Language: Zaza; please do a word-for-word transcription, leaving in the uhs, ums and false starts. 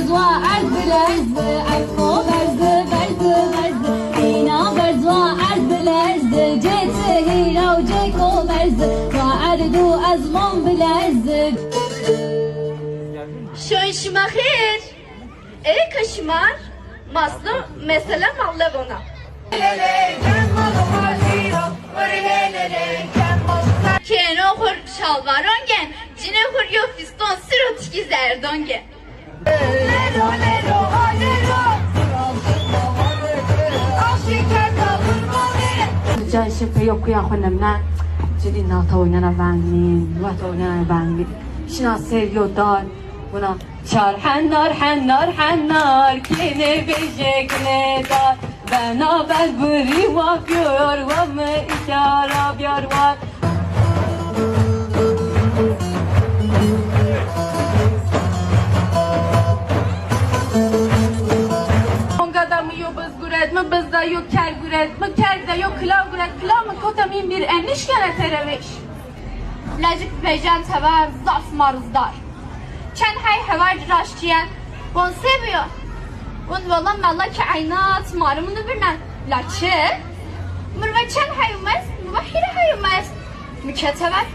Wa erd bilerzi, erd xo berzi, berzi, berzi. Îna berz wa erd bilerzi, cê ti hîra û cê ko berzi. Wa erd û ezmon bilerzi. Şoy şima xêr. Ê kaşimar, maslo mesela mallevona. Kêno xur şalvaron gen, cinê xur yo fiston siro tikî zerdon gen. Ca şi peyo kuya xo nemna, cidî nata oynana vengîn, wet oynana vengîn. Şina ser yo dar, buna çar henar, henar, henar, kênê bêje gilê dar. Bena ber birî wa biyor, wa mi îşara biyor war. Onga da mi yo biz guret, mi biz da yo ker guret, mi ker da yo kilav guret, kilav mi kota min bir enniş kene terevêş. Lajik vejan tever zaf marzdar. Çend hey heval raştiyen. Von se biyo? Von valla mella ki aynat marımını birnen. La çi? Mırva çend hey umez? Mırva hire hey umez. Müketever.